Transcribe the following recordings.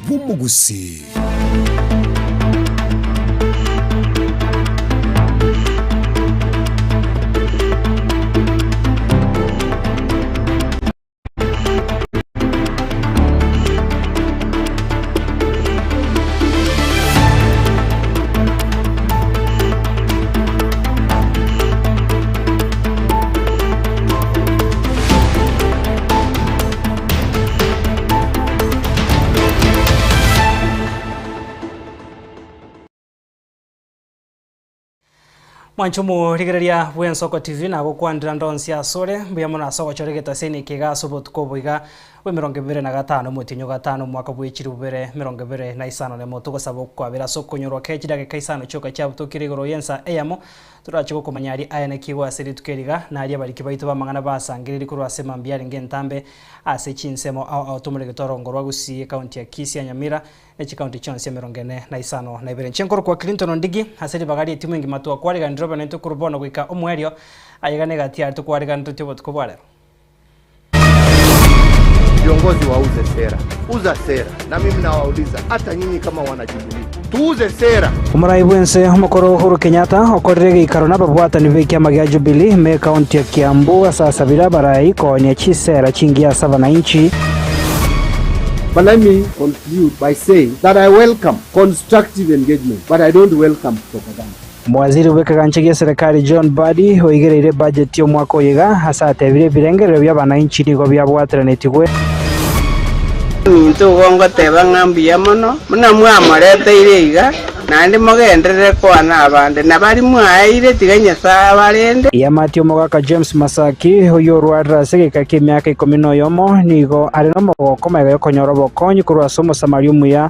bw'omogusii. Mwanche omorigereria bw'Ensoko TV nagokwandera ndonsi asore, mbuya mono ase ogochora egetaseni eke iga ase obotuko obo iga bw'emerongo ebere na gatano omotienyi o gatano omwaka bwe chilifu bibere emerongo ebere na isano na emo. Togosaba okwabera ase okonyorwa ke chidakika isano chioka chiabutokire igoro y'ensa eyemo, torache gokomanya aria ayanekigwe ase rituko eri iga, na aria abariki baito b'amang'ana basangereiri korwa ase mambia arenge entambe ase chinsemo ao ao tomoregete orongo rwa Gusii, ekaunti ya Kisii ya Nyamira, ne chikaunti chionsi emerongo ene na isano na ibere. Inche nkorokwa Clinton Ondigi, ase ribaga ri'etimu engima twakwariganire obe naintwe korwa bono goika omoerio, aye na egati yaye tokwariganeretie obotuko bwa rero. Viongozi wauze sera, uza sera. Na mimi nawauliza hata nyinyi kama wana Jubilee, tuuze sera. Omorai bw'ense omokoro Uhuru Kenyatta okorire egeikaro nababwatani b'ekiama gia Jubilee ime ekaunti ya Kiambu ase asabire abarai koonia chisera chingiya ase abananchi. But let me conclude by saying that I welcome constructive engagement, but I don't welcome propaganda. Omowaziri bw'ekegancha gi'eserekari John Mbadi oigereire ebajeti y'omwaka oyo iga ase atebire ebirengerero bi'abananchi nigo biabwateranetigwe. Ominto igo ngoteba ng'a mbuya mono, buna mwamoreteire iga, naende mogenderere koa nabande, na baria mwaeire, tiga Nyasae abarende. Eamate y'omogaka James Masaki, oyio orwarire ase egeka ki'emiaka ikomi na oyomo, nigo are nomogoko magega y'okonyora obokonyi korwa ase Omosamaria omuya.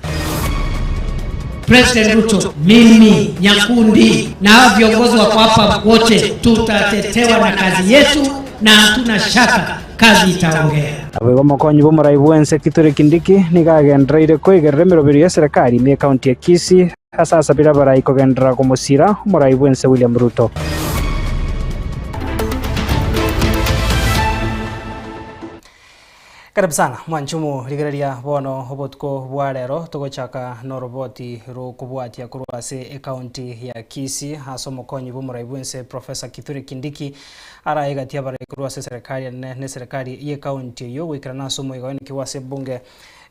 President Ruto, mimi Nyakundi na hao viongozi wako hapa wote tutatetewa na kazi yetu na hatuna shaka kazi itaongea. Naboigo omokonyi bw'omorai bw'ense Kithure Kindiki nigo agendereire koigerera emeroberio y'eserekari ime y'ekaunti ya Kisii ase asabire abarai kogenderera komosira omorai bw'ense William Ruto. Karibu sana mwanche omorigereria bono obotuko bwa rero togochaka noroboti rokobwatia korwa ase ecounty ya Kisii ase omokonyi bw'omorai bwense Professor Kithure Kindiki araye egati y'abarai korwa ase eserekari enene na eserekari y'ecounty eyio goikerana ase omoiga oenekigwe ase ebunge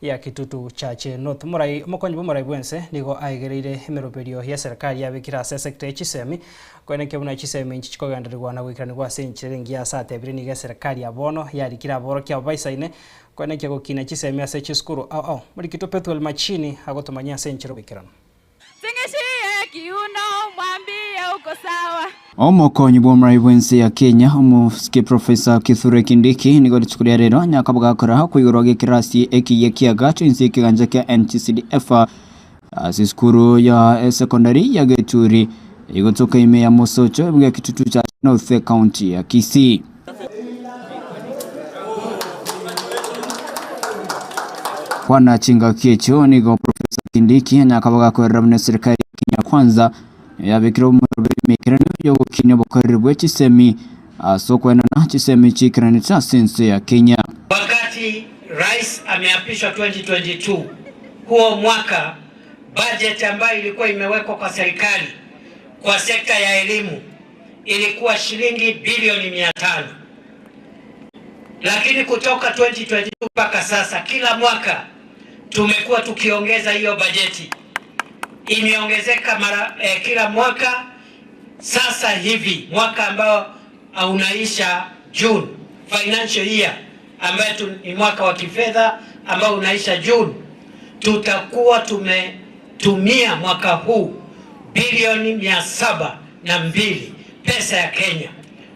ya Kitutu Chache North. Omorai omokonyi bw'omorai bwense nigo aegereire emeroberio y'eserekari yabekire ase esector ye chisemi Koenekia buna chisemi inchi chikogendererigwa na goikeranigwa ase enchera engiya ase atebire nigo eserekari ya bono yarikire aborokia abo baisaine koenekia gokina chisemi ase chisukuru ao ao. Morikitwe Pethuel Machini agotomanyia ase enchera oboikeranu. Ting'ishie kiuno mwambie uko sawa. Omokonyi bw'omorai bw'ense ya Kenya omosike Professor Kithure Kindiki nigo rituko ria rero nyakaba gakora koigorwa g'ekerasi ekiya kiagacho inse y'ekegancha kia NTCDF Ase esukuru ya esekondari ya Geturi egotoka ime ya Mosocho ebuga Kitutu Chache North Ekaunti ya Kisii. Kwana chingaki echio nigo Professor Kindiki anyakaba gakorera buna eserikari ya Kenya Kwanza yabekire omoroberi emeikeranu yogokinia obokoreri bwe chisemi ase okoenana chisemi chiikeranete ase ense ya Kenya. Wakati rais ameapishwa 2022 huo mwaka budget ambayo ilikuwa imewekwa kwa serikali kwa sekta ya elimu ilikuwa shilingi bilioni 500, lakini kutoka 2022 mpaka sasa kila mwaka tumekuwa tukiongeza hiyo bajeti, imeongezeka mara eh, kila mwaka. Sasa hivi mwaka ambao unaisha June financial year ambayo ni mwaka wa kifedha ambao unaisha June, tutakuwa tumetumia mwaka huu bilioni 702 pesa ya Kenya.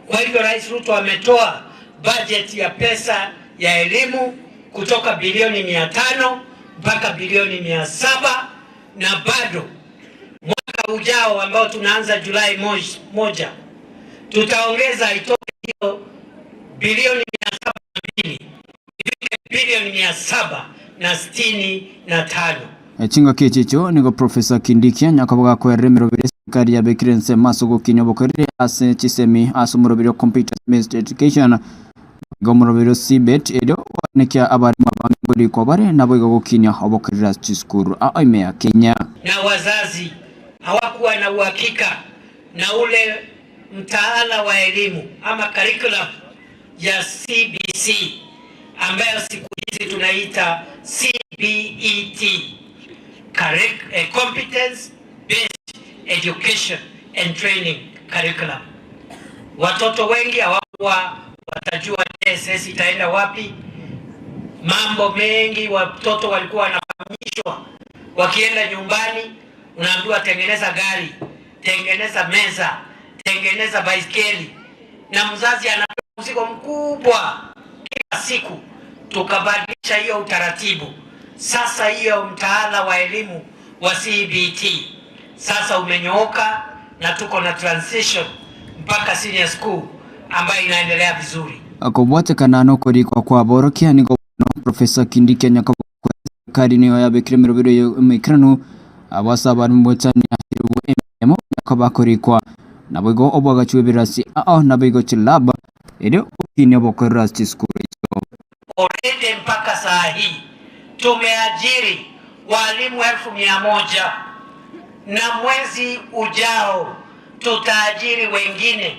Kwa hivyo Rais Ruto ametoa bajeti ya pesa ya elimu kutoka bilioni 500 mpaka bilioni 700 na bado mwaka ujao ambao tunaanza Julai moja tutaongeza itoke hiyo bilioni 702 ifike bilioni 765. Chingaki echi echio nigo Professor Kindiki anyakaba gakoerera emeroberi eserikari yabekire ensemo ase ogokinia obokoreri ase chisemi ase omoroberi o Computer Based Education, igo omoroberi o CBET erio. Nekia abarimo abange ngorikwa bare naboigo gokinia obokorera chisukuru ao ime ya Kenya. Na wazazi hawakuwa na uhakika na ule mtaala wa elimu ama curriculum ya CBC ambayo siku hizi tunaita CBET, Competence Based Education and Training Curriculum. Watoto wengi hawakuwa watajua JSS itaenda wapi. Mambo mengi watoto walikuwa wanafanyishwa wakienda nyumbani, unaambiwa tengeneza gari, tengeneza meza, tengeneza baiskeli, na mzazi anapewa mzigo mkubwa kila siku. Tukabadilisha hiyo utaratibu. Sasa hiyo mtaala wa elimu wa CBT sasa umenyooka na tuko na transition mpaka senior school ambayo inaendelea vizuri. Kobwatekana nokorikwa kw'aborokia nigo bono Professor Kindiki Nyakaboko serikali nigo yabekire emerobero y'emaikeranu abo ase abarimo goetania chiribu emeremo bakorikwa naboigo oboagachi bw'ebirasi ao naboigo chilab erio gokinia obokorera ase chisukuru echio. Already mpaka saa hii tumeajiri walimu 100,000 na mwezi ujao tutaajiri wengine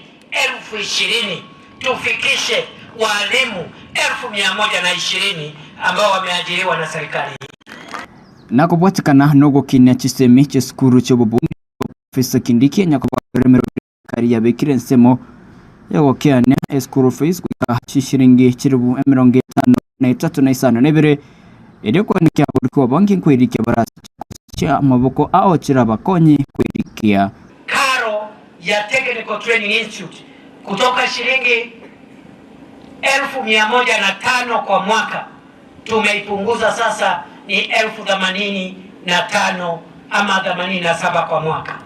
20,000 tufikishe walimu 120,000 ambao wameajiriwa na serikali hii. Nakobwatekana nogokinia chisemi chiesukuru chi'obobunge Professor Kindiki nyakobakora emerobero serikali yabekire ensemo yogokeania eschool fees goika chishiringi chilibu 53 na isano na ibere erio koenekia aborokigwa abange nkoirikia bare ase chikosi chia amaboko ao chirabakonye koirikia. Karo ya Technical Training Institute kutoka shilingi 105,000 kwa mwaka tumeipunguza sasa ni 85,000 ama 87 kwa mwaka,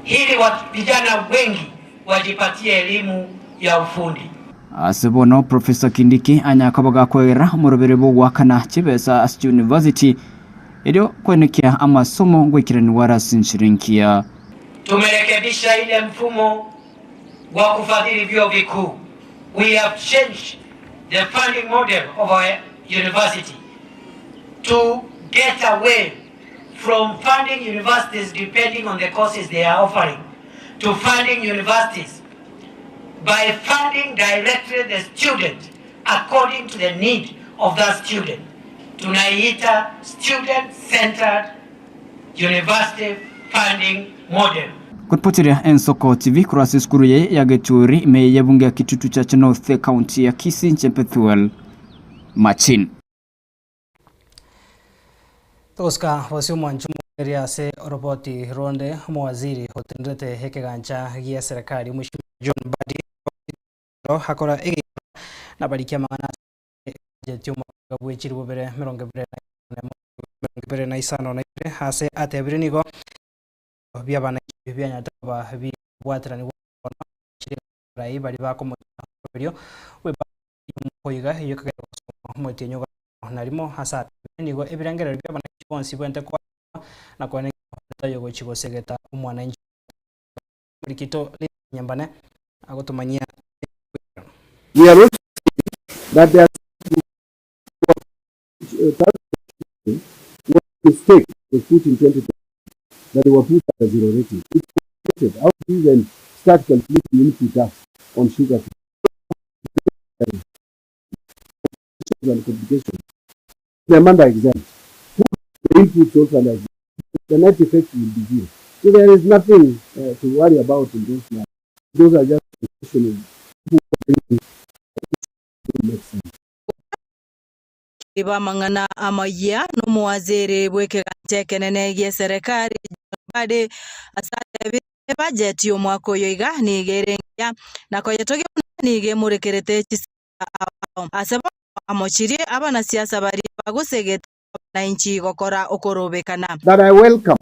ili vijana wengi wajipatie elimu ya ufundi. Ase bono Professor Kindiki anyakaba gakoegera omorobere bw'ogoakana chibesa ase chiuniversity erio koenekia amasomo ngoikeraniwa are ase enchera engiya. Tumerekebisha ile mfumo wa kufadhili vyuo vikuu. We have changed the funding model of our university to get away from funding universities depending on the courses they are offering to funding universities by funding directly the student according to the need of that student. Tunaiita student-centered university funding model. Kuripoteria Ensoko TV korwa ase esukuru eye ya Geturi ime y'ebunge ya Kitutu Chache North County ya Kisii inche Bethuel Machin. Togosika bosio omwancho omoerio ase oroboti ronde omowaziri otenderete ekegancha gia eserekari Omweshimiwa John Mbadi akora egeikaro nabarikia amang'ana ase ebajeti y'omwaka bwe chilifu bibere 20 na isano na ibere ase atebire nigo bi'abananchi bianyarete koba bikobwateranigwa bono chire abarai baria bakomocha oroberio bw'ebajeti y'omwaka oiga eyio ekagera gosoma omotienyi ogatano na rimo ase atebire nigo ebirengererio bi'abananchi bonsi bwente koacherwa na koenekia onde taiyo gochi gosegeta omwananchi Omorikito Lilian Nyambane agotomanyia We are also saying that there are mistake was put in 2020 that they were put at a zero rating. It's complicated. How do you even start calculating input tax on sugar and complications? The Amanda exempt. Put the inputs also under exempt. The net effect will be zero. So there is nothing to worry about in those matters. Those are just questioning who make sense. Bamang'ana amayia nomowaziri bw'ekegancha ekenene gie eserekari John Mbadi ase atebire ebudget y'omwaka oyo iga nigo ere engiya na koyetogia buna nigo emorekerete chisera ao ase bono amochirie abanasiasa baria bagosegete abananchi gokora okorobekana. That I welcome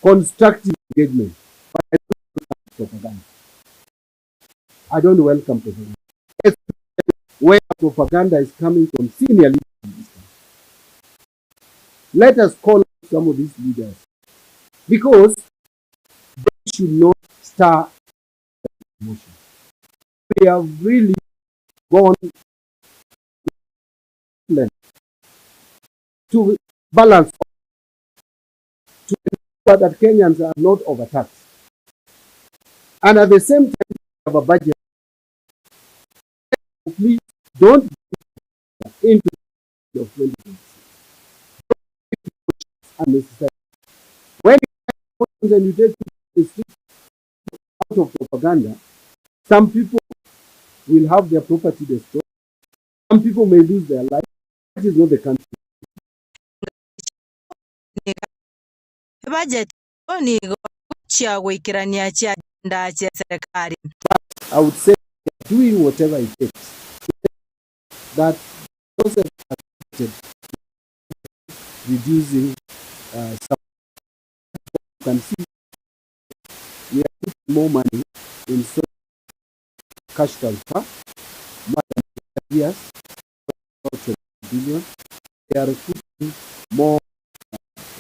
constructive engagement, but I don't welcome propaganda. I don't welcome propaganda. Especially where propaganda is coming from senior leaders in this country. Let us call out some of these leaders because they should not stir emotion. We have really gone discipline to balance to ensure that Kenyans are not overtaxed. And at the same time, have a budget. Please don't into of 2026. Unnecessary. When and you take the street out of propaganda, some people will have their property destroyed. Some people may lose their life. That is not the country. Ebajeti nigo egochia goikerania chiagenda chi'eserekari. I would say they are doing whatever it takes that Joseph has reducing some you can see we are putting more money in so cash transfer more than years about 20 billion. We are putting more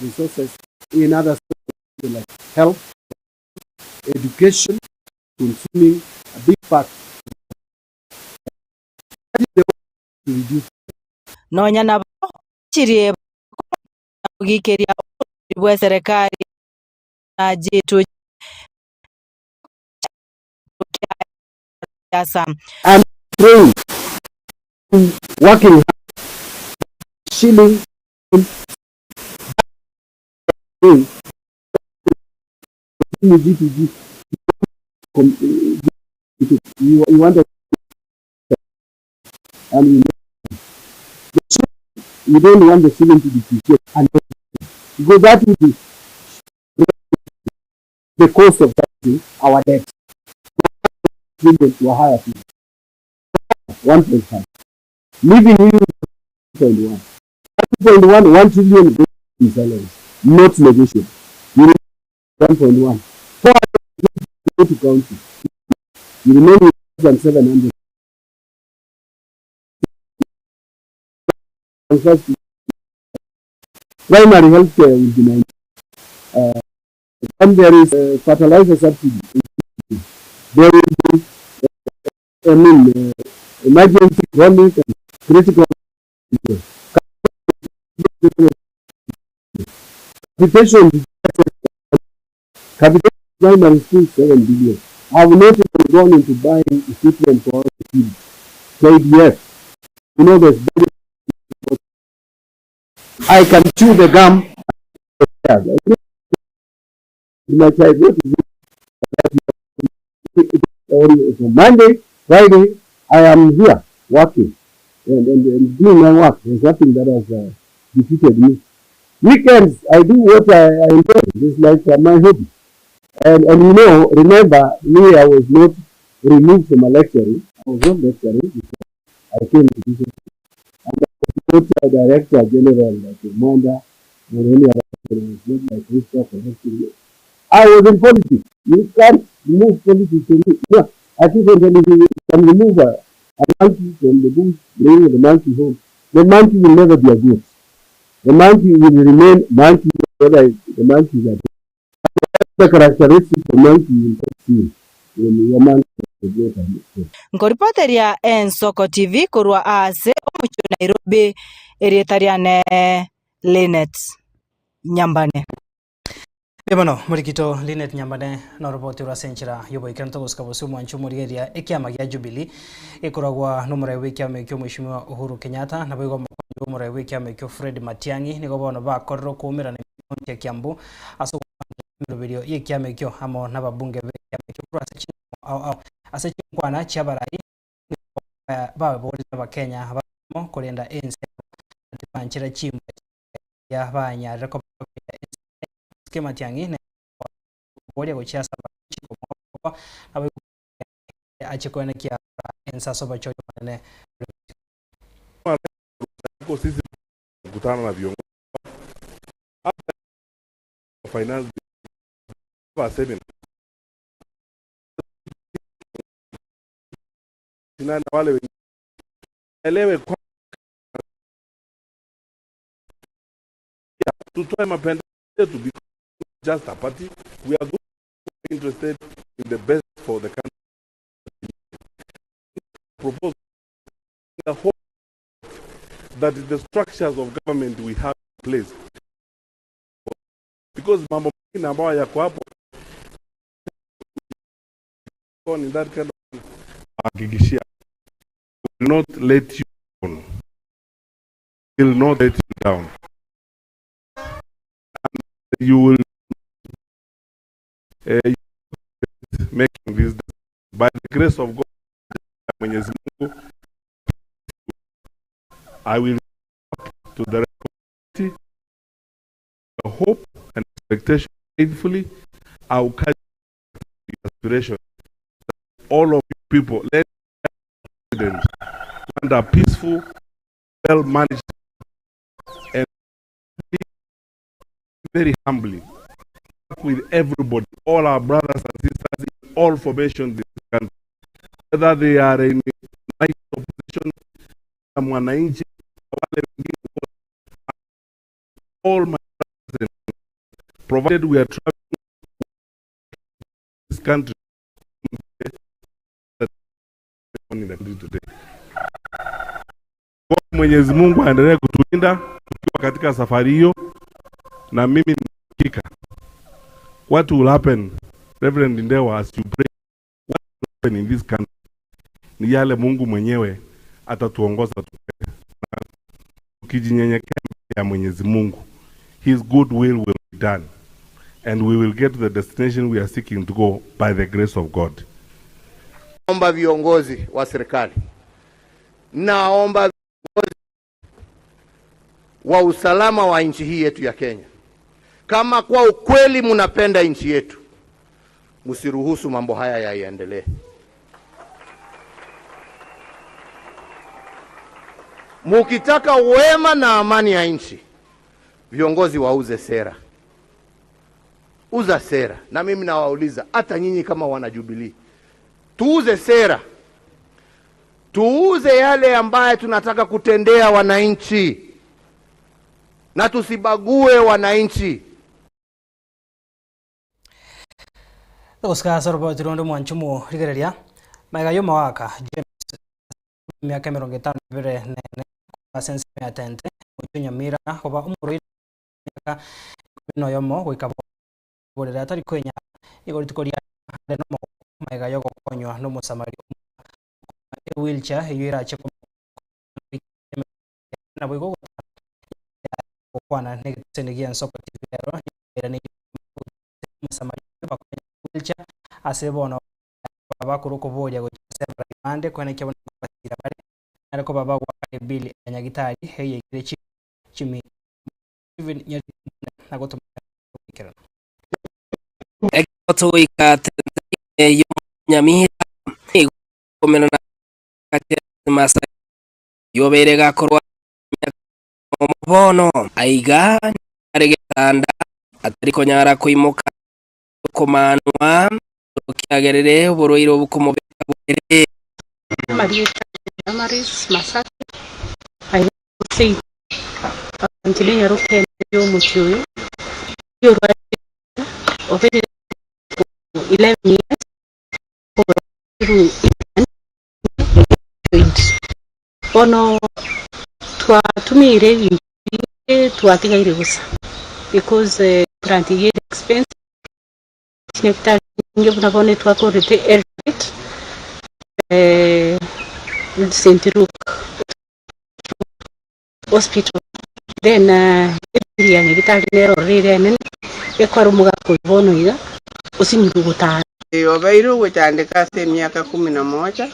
resources in other sectors like health, education, consuming a big part. That is the way to reduce. Nonya nabo chirie kogikeria oborori bw'eserekari na G2G kia And praying, working hard, shilling, G2G, you, you want to, and we we don't want the shilling to depreciate and because that will be the cost of servicing our debt trillion to a higher figure. 1.5. Leaving you 2.1. 2.1, 1 trillion goes in salaries, not negotiable. You remain 1.1. 400 go to county. You remain with less than 700. Transfers to primary health care will be 90. Then there is fertilizer subsidy. There will be, I mean, emergency, chronic, and critical. Capitation, capitation primary school, 7 billion. I have not even gone into buying equipment for our kids. KDF. You know, there's very I can chew the gum. My child, what is it? On Monday, Friday, I am here working and doing my work. There's nothing that has defeated me. Weekends, I do what I enjoy. It's like my hobby. And you know, remember, me, I was not removed from a lecturing. I was not lecturing before I came to this. And I was not a director general like Mwenda or any other. I was not like Christopher. I was in politics. You can't remove politics from me. Yeah, I keep on telling you, you can remove a monkey from the bush, bring the monkey home. The monkey will never be a goat. The monkey will remain monkey, whether the monkey is a goat. The characteristics of monkey will not see when your monkey is a goat. Nkoripoteria Ensoko TV korwa ase omochie o Nairobi erieta riane Linet Nyambane. Mbuya mono morikito Linet Nyambane noroboti rwa ase enchera y'oboikeranu togosika bosio omwancho omorigereria ekiama gia Jubilee gekoragwa nomorai bw'ekiama ekio Mweshimiwa Uhuru Kenyatta naboigo omokonyi bw'omorai bw'ekiama ekio Fred Matiang'i nigo bono bakorire okoumerana ime ekaunti ya Kiambu ase ogokwanera emeroberio y'ekiama ekio amo nababunge b'ekiama ekio korwa ase chinsemo ao ao ase chinkwana chi'abarai nigo baborire abakenya abamo korenda ense yabo na tibanchera chimbwa chiria banyarire koba bakoira ense Ase Matiang'i nere okoboria gochia ase abaanchi komoa naboigo ache koenekia ense ase obochori obonene bore bosio. Sisi kukutana na viongozi hata finance bill seminar na wale wengine elewe kwa tutoe mapendekezo yetu because just a party we are interested in the best for the country propose the whole that the structures of government we have in place because mambo mengine ambayo yako hapo in that kind of hakikishia will not let you down. Will not let you down. And you will making this by the grace of God Mwenyezi Mungu I will up to the responsibility, the hope and expectation faithfully. I will carry the aspiration all of you people let president want a peaceful well managed and very humbly work with everybody, all our brothers and sisters in all formations in this country, whether they are in united opposition, mwananchi, wale wengine wote, all my brothers and provided we are traveling this country in the country today. Mwenyezi Mungu aendelee kutulinda tukiwa katika safari hiyo, na mimi ni hakika what will happen Reverend Ndewa as you pray what will happen in this country ni yale Mungu mwenyewe atatuongoza tupende. Na tukijinyenyekea mbele ya Mwenyezi Mungu, his good will will be done and we will get to the destination we are seeking to go by the grace of God. Naomba viongozi wa serikali, naomba viongozi wa usalama wa nchi hii yetu ya Kenya, kama kwa ukweli mnapenda nchi yetu, msiruhusu mambo haya yaendelee. Mukitaka wema na amani ya nchi, viongozi wauze sera, uza sera. Na mimi nawauliza hata nyinyi kama wana Jubilee, tuuze sera, tuuze yale ambaye tunataka kutendea wananchi, na tusibague wananchi. Gosika ase oroboti ronde mwanchumu rigereria magega y'omogaka James emiaka 54 korwa ase ensemo ya Tente omochie o Nyamira koba omorwaire emiaka 11 goika borere atari kwenyara nigo rituko riaye are nomogoko magega y'ogokonywa n'omosamari omuya okomoa ewheelchair eyio erache komokonya naboigo gotara gokwana negeteseni gi'ensoko TV rero nigo airaneirie omosamari oyio bakonya ewheelchair ase bono bakore okoboria gochia ase abarai bande koenekia buna nkobasira bare nare koba bagoaka ebill ya nyagitari eye yaikire chi chimi Steven Nyaribune na gotoma goikerana. Ekero togoika tente ime y'omonyamira, nigo tokomenana na James Masai, oyio obeire gakorwa emiaka omo bono. Aiga nigo are getanda, atari konyara koimoka ase okomanwa, ekiagerire oborwaire obo komobeka bwere. Amarieta Damaris Masaki, aye seito, inche nenyaroke ende y'omochie oyo, oyorwarire oberire 11 years, kobora through joint. Bono twatumiire ebinto binge twatigaire bosa because grant eyio ere expensive, Chinyagitari chinyinge buna bono etwakorete Eldoret, St Luke Hospital, then ebill ya nyagitari nero ororo ere enene, ekora omogaka oyo bono iga osinyirwe gotara. Obeire ogochandeka ase emiaka kumi na moja,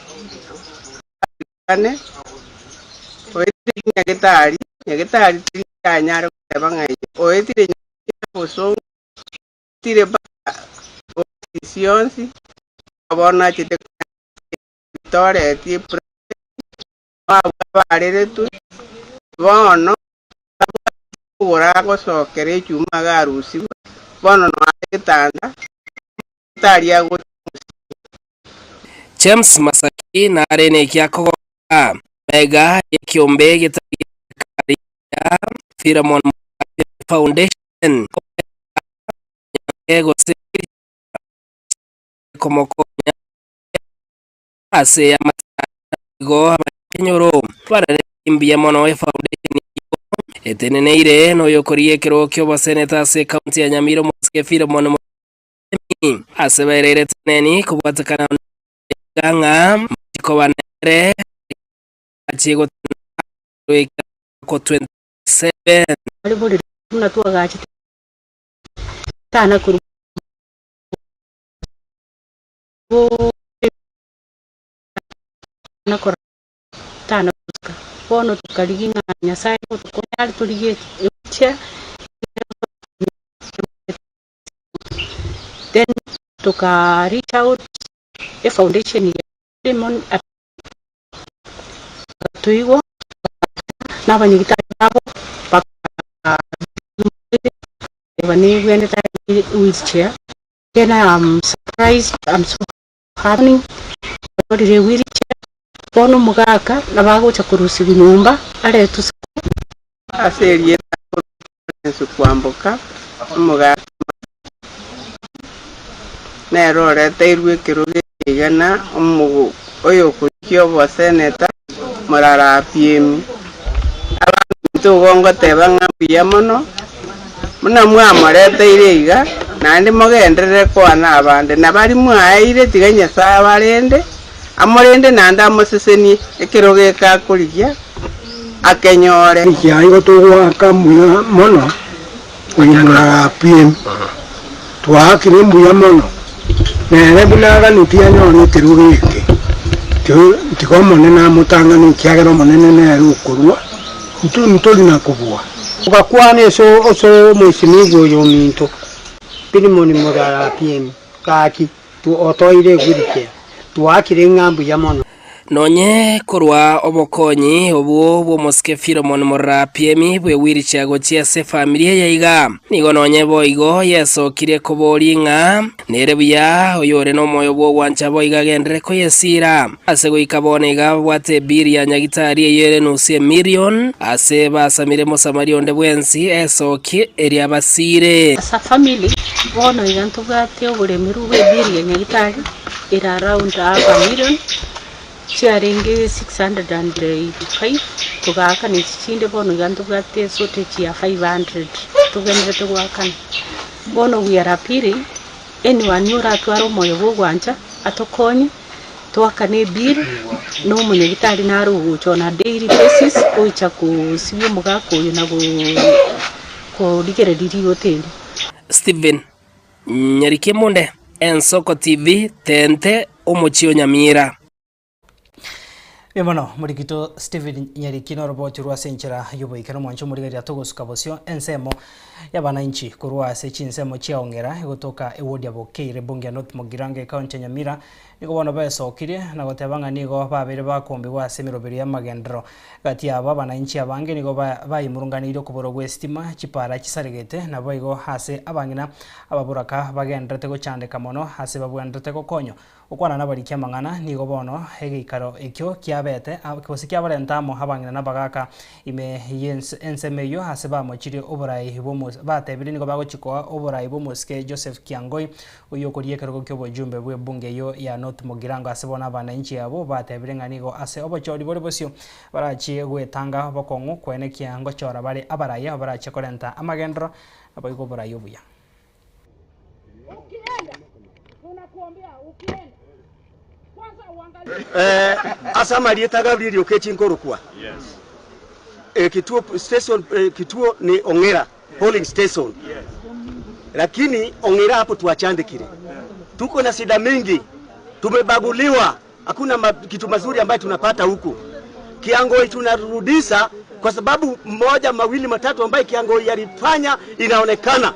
ane, oetire nyagetari, nyagetari teri yanyare goteba ng'a oetire bosongo. Tire mpaka ofisi yonsi, bono nachete toretie abwo abareretwe, bono tabwati kogora agosokera echuma iga arusigwe, bono noare getanda, tari agocha mosinyo. James Masaki nare nekia kogoka mega y'ekiombe getari gi'eserekari ya Philemon Mugabe Foundation nyange gose komokonya ase amatanga igo abanyakenyoro barareti. Mbuya mono efoundation eyio eteneneire noyokorigia ekerogo ki'oboseneta ase ekaunti ya Nyamira omosike Philemon Muremi ase baereire teneni kobwatekana iga ng'a machie koba nere achie gotenena goika ko 27. Bare borere buna twagachete tana korwa tana gosuka. Bono tokarigia ng'a Nyasae ngotokonya are torigetie egochia then toka reach out efoundation ya Philemon bagatoigwa na abanyagitari babo baka nebwenerete are wheelchair then I am surprised I'm so happy orire wheelchair bono omogaka nabo agocha korusiwa nyomba aretwe isiko. Ase erieta Lawrence Kwamboka, omogaka nere oreteirwe ekerogo eke iga na oyokorigia oboseneta Morara Apiemi. Abanto igo ngoteba ng'a mbuya mono, buna mwamoreteire iga, naende mogenderere koa na abande, na baria mwaeire tiga Nyasae abarende, amorende naende amosesenie ekerogo eke akorigia. akenyore. Ekiagera togoaka mbuya mono oyo morarapie, twaakire mbuya mono, nere buna aganetie anyore ekerogo eke, tiga Omonene amotang'ane, ekiagera Omonene nere okorua, intwe ntori na kobua. Ogakwana ase omoisinigwa oyo ominto, Pilimoni morarapie, gaki, otoire egwirichera, twaakire ng'a mbuya mono. Nonye korwa obokonyi obwo bw'omosike Philemon Morara-Piemi bw'ewheelchair gochia ase efamiri eye iga, nigo nonye boigo yesokirie koboria ng'a nere buya oyore nomoyo bw'ogwancha boigo agenderere koyesiira. Ase goika bono iga babwate ebill ya nyagitari eyio ere nusu emillion ase basamire mosamaria onde bwensi esokie eria abasiire. As a family, bono iga ntobwate oboremerwa bwe ebill ya nyagitari ere around half a million, chiarenge 685, togaakana echi chinde bono iga ntobwate eshortage ya 500 togenderete goakana. Bono we are appealing anyone oratware omoyo bwa ogwancha atokonye, toakane ebill, na omonyagitari nare ogocha on a daily basis oicha kosibia omogaka oyo na korigereria rigota erio. Stephen Nyarikemunde, Ensoko TV, Tente, omochie o Nyamira. Mbuya mono morikito Stephen Nyariki noroboti rwa ase enchera y'oboikera omwancho omorigereria togosuka bosio ensemo y'abanainchi korwa ase chinsemo chia Ong'era egotoka ewodi ya Bokeire ebunge ya North Mugirango ekaunti ya Nyamira Nigo bono besokirie na goteba ng'a nigo babeire bakombigwa ase emeroberio y'amagenderero. Gati yabo abanainchi abange nigo baimurunganeirie okoborwa gw'esitima, chipara chisaregete, naboigo ase abang'ina ababoraka bagendererete gochandeka mono ase babwenerete gokonywa. Gokwana nabariki amang'ana, nigo bono egeikaro ekio kiabete gose kiabarenta amo abang'ina na abagaaka ime y'ensemo eyio ase bamochirie oborai bw'omo batebire nigo bagochia koa oborai bw'omosike Joseph Kiangoi Oyio okoria ekerogo ki'obochumbe bw'ebunge eyio ya North Mugirango ase bono abananchi abwo batebire ng'a nigo ase obochori bore bosio barachie gwetanga bokong'u koenekia ngochora bare abaraia abarachie korenta amagenderero naboigo oborai obuya. Ase amarieta a Gabrieli Okechi nkorokwa. Kituo station, kituo ni Ong'era polling station, lakini Ong'era hapo tuachandikire, tuko na shida mingi, tumebaguliwa, hakuna ma, kitu mazuri ambayo tunapata huku. Kiangoi tunarudisha kwa sababu moja mawili matatu ambaye Kiangoi alifanya inaonekana.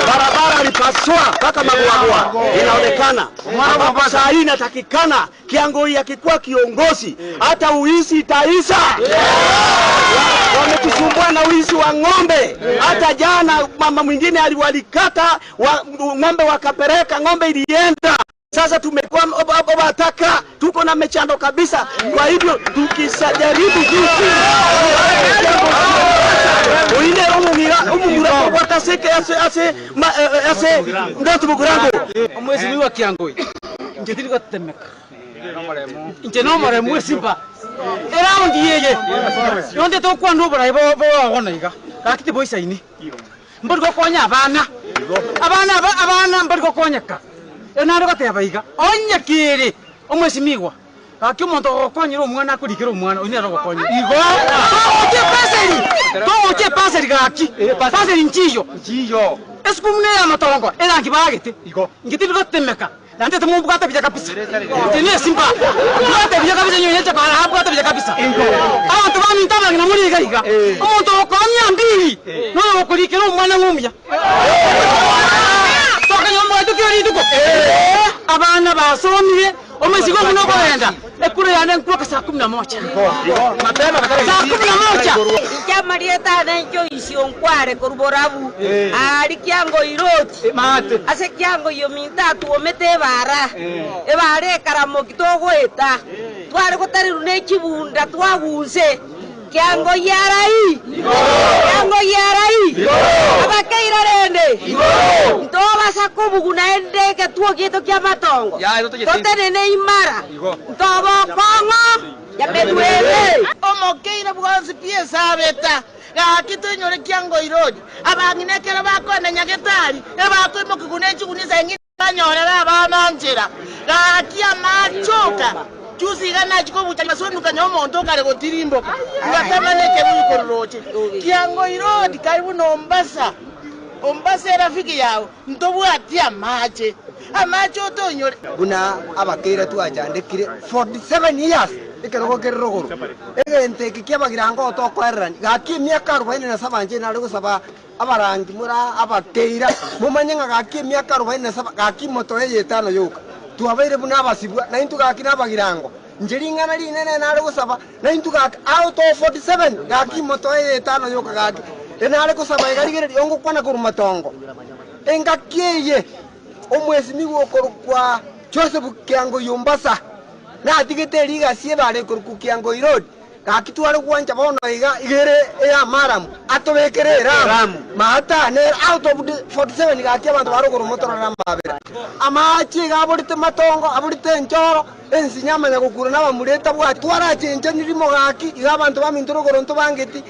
Barabara alipasua mpaka Maguagua inaonekana, ambapo saa hii inatakikana Kiangoi akikuwa kiongozi hata uizi itaisha. Wametusumbua na uizi wa ng'ombe. Hata jana mama mwingine aliwalikata wa, ng'ombe wakapeleka, ng'ombe ilienda. Sasa tumekuwa obataka, tuko na mechando kabisa. Kwa hivyo tukisajaribu juu oine omumira omumura obataseke ase ase ase ndoto mugurango Omwesimigwa Kiangoi, inche tindi gotetemeka. Inche nomoremu esimba eraundi eye yonde tokwana oborai bogono iga gaki tiboisaini mbori gokonya abana abana aba abana mbori gokonyeka nare goteba iga onye kere omwesimigwa gaki omonto ogokonyera omwana akorikera omwana oywo nere ogokonyera igo togochia epaseri togochia epaseri gaki paseri nchiyo esukuru buna eya amatongo erangi baagete inche tindi gotemeka Naende timobwate buya kabisa. Inche nesimba, mbwate buya kabisa inwe inche kora abwate buya kabisa. Abanto baminto abang'ina more iga iga, omonto ogokoa mia mbili noyo ogokorikera omwana ng'a omuya. Tokanywa omogato kera rituko. Abana basomire, omosike omuna okogenda, ekura yane nkwoka saa kumi na moja. Saa kumi na moja. Inche amarieta ane inche oisio nkware korwa borabu, aria kiango iroti. Ase ekiango iominto atwomete ebaara, ebaara ekaramoki togoeta, tware gotarirwa ne chibunda twagunse. Kiango giarai? Kiango giarai? Abakeira rende, ntobasa kobugu naende egetuo giaito ki'amatongo, totenene imara, ntobe okong'o nyametwebe. Omokeire bwonsi pi esabeta. Gaki toinyore kiango irori, abang'ina ekero bakoenda nyagetari, ebakoimoka ne chigunia eng'ina banyorere abana nchera. Gaki amache oka, juzi iga nachia kobucha masonukanya omonto okare gotirimboka, ngatama nekebuyu korwa roche. Kiango irori karibu na Ombasa, Ombasa erafiki yao, ntobwati amache, amache otoinyore. Buna abakeira twachandekire 47 years ekerogo kere rogoro egento eke kiabagirango otokoererani gaki emiaka arobaini na saba nche nare gosaba abarangi mora abakeira momanye ng'a gaki emiaka arobaini na saba gaki moto eye etano yoka twabeire buna abasibwa naintwe gaki na abagirango nche ring'ana rinene nare gosaba naintwe gaki out of 47 gaki moto eye etano yoka gaki enare gosaba egarigereria ongokwana korwa matongo engaki eye omwesimi gokorokwa Joseph Kiango Yombasa natigete erigasi ebare korokwa Kiango Road gaki tware gwancha bono iga igere eya maramu atobekere eramu maatane out of the 47 gaki abanto barogoro motorora mabera amache iga aborete matongo aborete enchoro ensinya amanya gokura nabamureta bwati twarachenchani rimo gaki iga abanto baminto rogoro ntobangeti.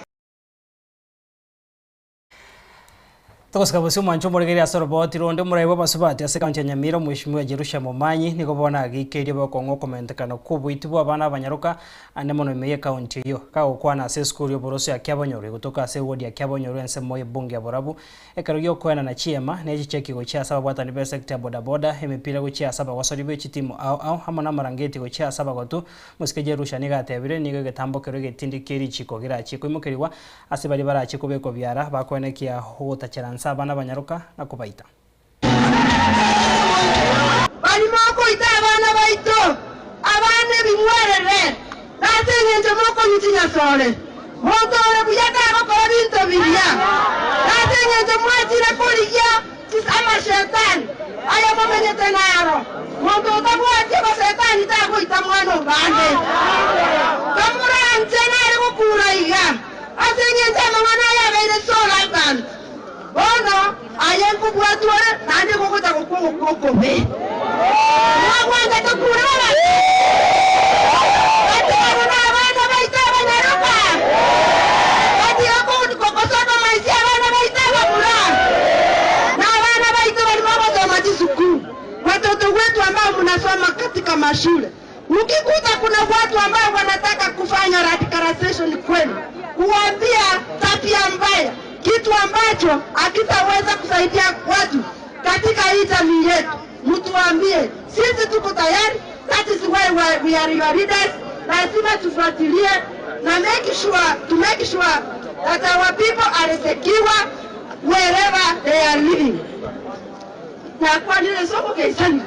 Togosika bosi omwancho omoregeri ase oroboti ronde omorai bw'abasubati ase ekaunti ya Nyamira omweshimiwa Jerusha Momanyi nigo bono ageikeirie bokong'u okomentekana kwa oboiti bwa abana abanyaroka ande mono ime ye ekaunti eyio. Kagokwana ase esukuru y'oboroso ya Kiabonyoru egotoka ase ewodi ya Kiabonyoru ensemo y'ebunge ya Borabu ekero giokoenana chiema na echicheki gochia ase ababwatani b'esecta ya bodaboda, emepira gochia ase abagosori be chitimu ao ao amo na amarangeti gochia ase abagotu. Mosike Jerusha nigo atebire nigo egetambo kerwe egetindi kie richiko gerachie koimokerigwa Ase baria barache kobekwa biara, bakoenekia ogotachera nse abana abanyaroka na kobaita. Baria mokoita abana baito, abana ebing'werere, na ase engencho mokonywa chinyasore, monto ore buya tagokora binto biria, na ase engencho mwachire korigia amashetani aya momenyete naro, monto otabwati amashetani tagoita mwana obande. Kamoranche nare gokura iga, ase engencho amang'ana aya abeire so rampant, bono aye nkobwatwa ore, naende gogocha gokwa ogokwa okobe. Mwagwancha tokure abanto? Batigane nabana baito abanyaroka, batiga kogosodomaisia abana baito abamura, na abana baito barimo gosoma chisukuru. Watoto wetu ambao mnasoma katika mashule, mkikuta kuna watu ambao wanataka kufanya radicalization kwenu, kuambia tabia mbaya, kitu ambacho hakitaweza kusaidia watu katika hii jamii yetu, mtuambie, sisi tuko tayari. That is why we are your leaders. Lazima tufuatilie na make sure, to make sure that our people are secure wherever they are living. Na kwa nile soko keisani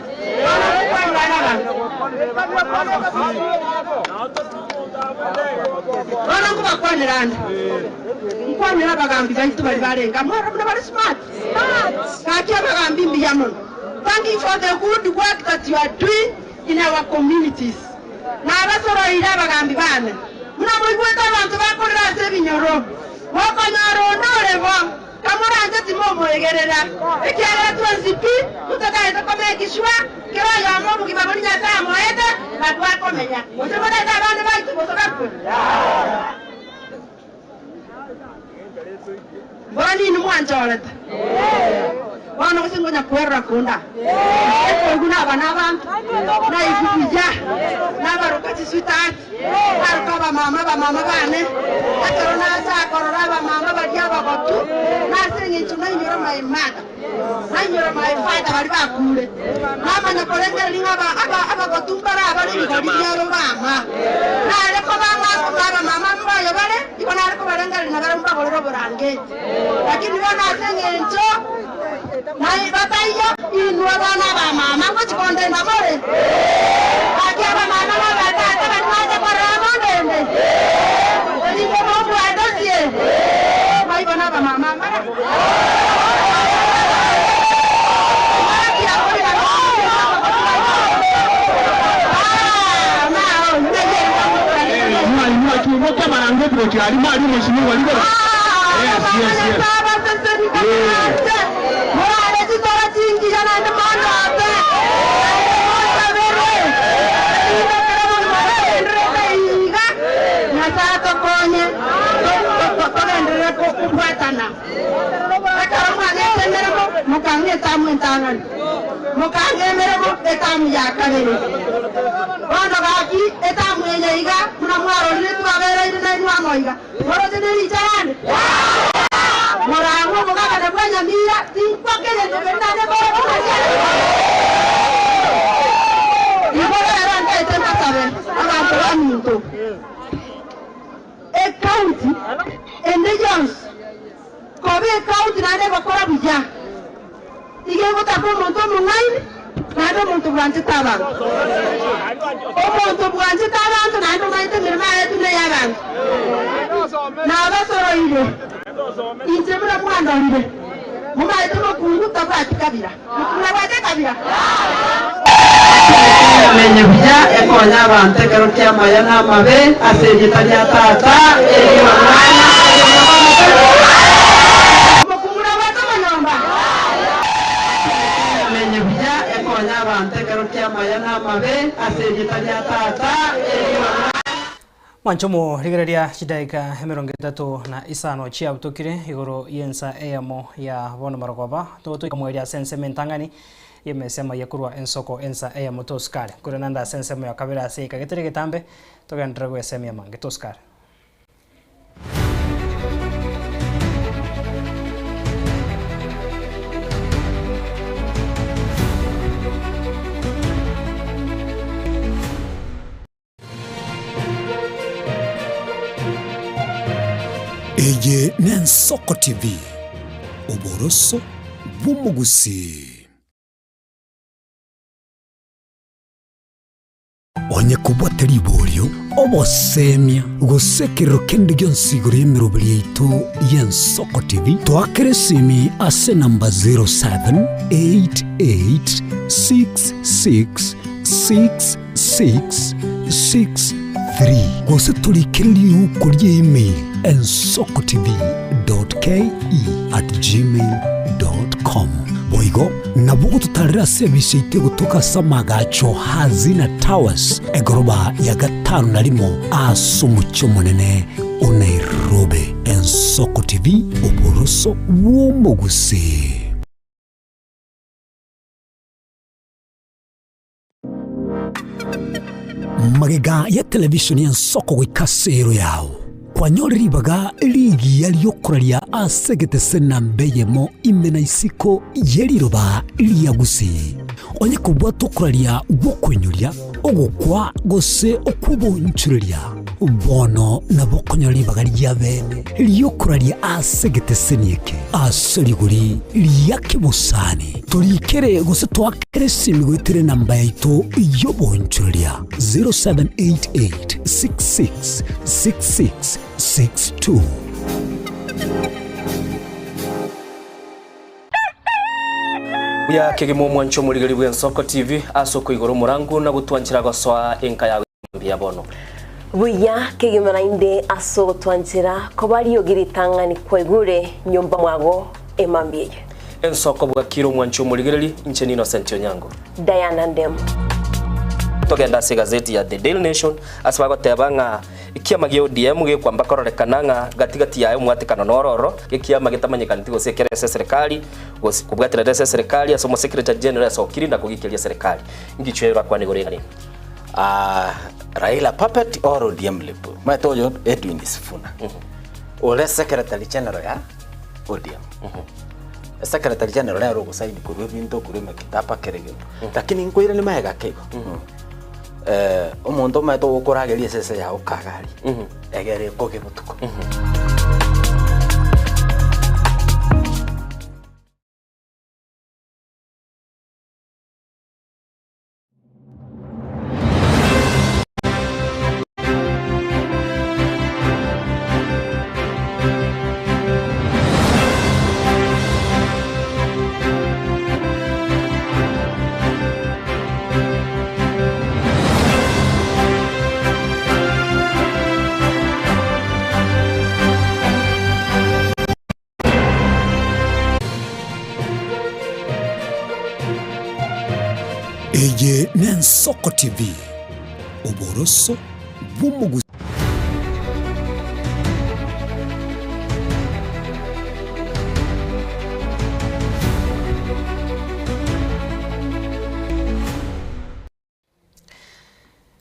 bono nkobakwanera nkwanera abagambi baitu bari barenga mwara buna bari smart gaki abagambi mbuya mono. Thank you for the good work that you are doing in our communities. Nabasoroire abagambi bane muna moigwete abanto bakorera ase ebinyoro mokonyora onde orebo kamoranje. Mwanche timomoegerera, ekiagera twensi pi totataete komake sure kera oyomo obogima boria Nyasae amoete nabwo akomenya. Gose motaete abande baito gose bakwe? Bono ninwe mwanchorete, bono gose ngonya kwerora konde aa, ekoigwa naba nabanto, naigwe buya, nabaroka chisweetheart, naroka abamama abamama bane, ekero nacha korora abamama baria abagotu, nase eng'encho nainyora my mother, nainyora my father baria bakure, namanya korengereria ng'a aba aba abagotu mbare abare ebigori biabo bama, nare koba ng'a abamama mboyo bare. Igo nare kobarengereria na barabwo mbagorere oborangeti. Lakini bono ase engencho bataiyo, inwe abana abamama ngochia kondenda more? Gaki abamama na abatata baria mwancha korora mondende, erinde mobwatosie, mwaigwa nabamama amara. Mwalimu akiumokia marangeti gochia aria mwalimu mheshimiwa rigoro. Yes, yes, yes. Morare chitora chingiya naende mondote, naende monsaberwe, erinde ekero obogima bogendererete iga, Nyasae atokonye togenderere kobwatana. Ekero mwang'ete emeremo, mokang'a etamu entang'ani, mokang'a emeremo etamu ya kabere. Bono gaki, etamu eye iga, buna mwarorire twabereire nainwe amo iga, moroche ne richarane? Morang'we omogabane bwa nyamira, tinkwa kegento keria naende moroche ng'a Igo rero ntaete mbasabe, abanto baminto, Ecounty ende yonsi koba ecounty naende egokora buya, iga egotaka omonto omong'aini naende omonto bwanchete abanto. Omonto bwanchete abanto naende omanyete emeremo yaye buna ey'abanto. Nabasoroire inche buna mwandorire, momaete mokungu tabwati kabira. Mokungu nabwate ekabira? Menye buya, ekonye abanto ekero ki'amaya na amabe, ase erieta ria Tata, eri'Omwana, eri'Omoika Omochenu. Omokungu nabwate omonyomba. Menye buya, ekonye abanto ekero ki'amaya na amabe, ase erieta ria Tata, eri'Omwana. Mwanche omorigereria chidaika emerongo etato na isano chiabutokire igoro y'ensa eyemo ya bono marogoba, togotoika mweria ase ensemo entang'ani y'emesa emayia korwa ensoko ensa eyemo tosikare. Korende naende ase ensemo ya kabere ase eika getari egetambe, togenderere gwesemia amange tosikare. Eye n'Ensoko TV, oboroso bw'omogusii. Onye kobwate riborio, obosemia, gose ekerero kende gionsi igoro y'emeroberi yaito y'Ensoko TV, toakere esimi ase enamba 078866 663 gose torikere riuko ria email ensokotv.ke@gmail.com. Boigo nabo ogototarera ase ebisa yaito egotoka ase amagacho Hazina Towers egoroba ya gatano na rimo ase omochie omonene o Nairobi. Ensoko TV, oboroso bw'omogusii. Magega ya televisheni y'ensoko goika ase ero yao, kwanyore ribaga rigiya ri'okoraria ase egetese namba eyemo ime na isiko ye riroba ria Gusii. Onye kobwata okoraria gw'okoinyoria, ogokwa gose okw'obonchureria, bono nabo okonyora ribaga ria bene ri'okoraria ase egeteseni eke ase rigori ria kebosani. Torikere gose toakere esimi goetera enamba yaito y'obonchoreria 0788666662. Buya kegima omwancho omorigeri bw'Ensoko TV ase okoigora omorangu na gotwanchera gosoa enka yago mbuya bono. Buya kegima naende ase ogotwanchera koba riogi ritang'ani kwaigure nyomba mwago. Emambia eye. Ensoko bwakire omwanchi omorigereri, inche n'Innocent Onyango. Diana Ndemo. Togende ase egazeti ya The Daily Nation ase bagoteba ng'a ekiama gia ODM gekwamba kororekana ng'a gati gati yaye omwatekano noro oro, ekiama getamanyekaneti gose ekere ase eserekari gose kobwaterera ase eserekari ase omosekretary general esokiri na kogikeria eserekari. Ngichwe orakwane igoro eng'ana eye. Ah, Raila puppet or ODM lip. Omanyete oyo Edwin Sifuna. Ore secretary general ya ODM. Secretary general nere ogosaini korwa ebinto korwa emekitaba kera egento. Lakini nkoiranie magega ake igo. Eh, omonto omanyete ogokorageria esese yago kagari, egere ekoge botuko. Eye n'Ensoko TV, oboroso bw'omogusii.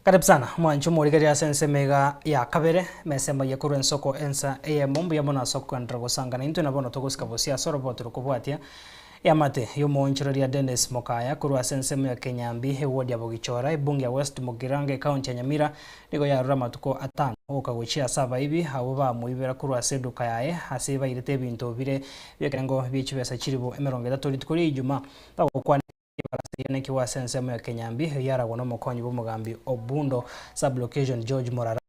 Karibu sana mwanche omorigereria ase ensemo iga ya kabere, mesemo eye korwa ensoko ensa eyemo mbuya mono ase okogenderera gosangana intwe na bono togosika bosio ase oroboti rokobwatia eamate y'omoonchoreria Dennis Mokaya korwa ase ensemo ya Kenyambi eward ya Bogichora ebunge ya West Mugirango ecounty ya Nyamira nigo yarure amatuko atano ogoka gochia ase abaibi abwo bamoibera korwa ase eduka yaye ase bairete ebinto bire biekerengo bie chibesa chilifu emerongo etato rituko ria Ijumaa bagokwana Ebarasa eyio nekigwa ase ensemo ya Kenyambi eyio yaragwa nomokonyi bw'omogambi o Bundo sub-location George Morara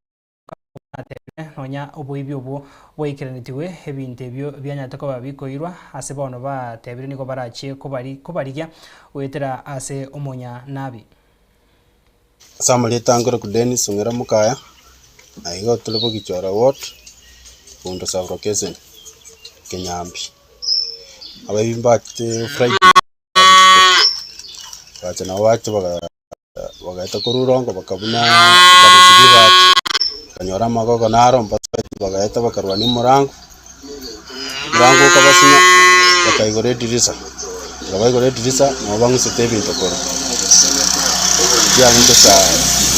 atebire nonya oboibi obwo bwaikeranetigwe ebinto ebio bianyarete koba bikoirwa ase bono batebire nigo barachie kobari kobarigia goetera ase omonyanabi. Ase amarieta ankore ku Dennis Ong'era Mokaya, na igo tore Bogichora Ward, Bondo Sub-location, Kenyambi. Abaibi mbachete Friday. Bagacha nabo bacha bagaeta korwa orongo bakabuna bakarusia ribati, bakanyora amagogo naro mbasoeti bagaeta bakarwania omorango, omorango okabasinya, bakaigora edirisa, ekero baigora edirisa nabo bang'usete ebinto korwa, chiarenge saa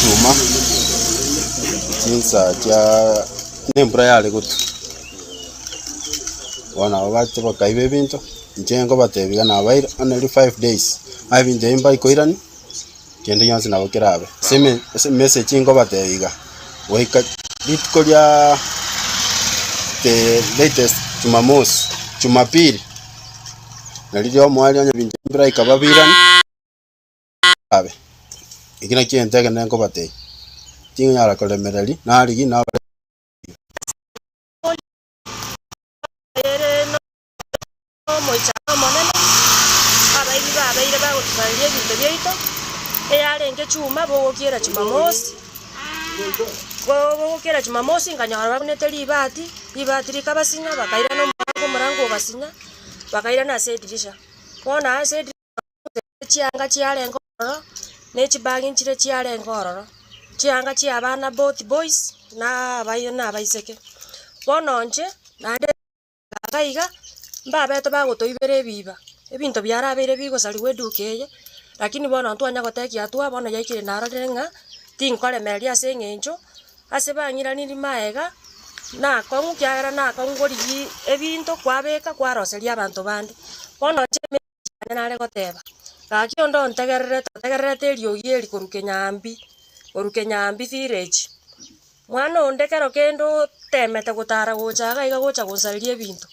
chuma, chinsa chiaa na embura yare gotwa, bono nabo bacha bakaiba ebinto. Inche nkobatebia iga nabaire only five days, aye ebinto ebi mbaikoirani, kende gionsi nabo kerabe. Ase eme ase emessage nkobatebia iga, goika rituko riaaa the latest jumamosi, jumapili, nari riomoerio onye ebinto ebi mbiraika babirani, abe. Eki nakio egento ekenene nkobatebia, tingonyara koremereria, narigia nabare. Nomoichano omonene, abaibi babeire bagotusareria ebinto biaito, eyarenge chuma bogokiera Jumamosi, bogokiera Jumamosi nkanyora babunete ribati, ribati rikabasinya bakairana omorango, omorango ogasinya, bakairana ase edirisha. Bono ase edirisha chianga chiarenge ororo, na echibagi nchire chiarenge ororo, chianga chia abana both boys na abai na abaiseke. Bono inche naende. Iga iga, mbabete bagotoibera ebiba, ebinto biarabeire bigosarigwa eduka eye, lakini bono ntwanya gotekia hatua bono yaikire narorire ng'a tinkoremereria ase eng'encho, ase bang'iranirie maega, nakong'u kiagera nakong'u korigia ebinto kwabeka kwaroseria abanto bande. Bono inche emessage yane nare goteba, gaki onde ontegererete otegererete eriogi eri korwa Kenyambi, korwa Kenyambi village. Mwana onde kero kende otemete gotara gocha iga iga gocha gonsareria ebinto,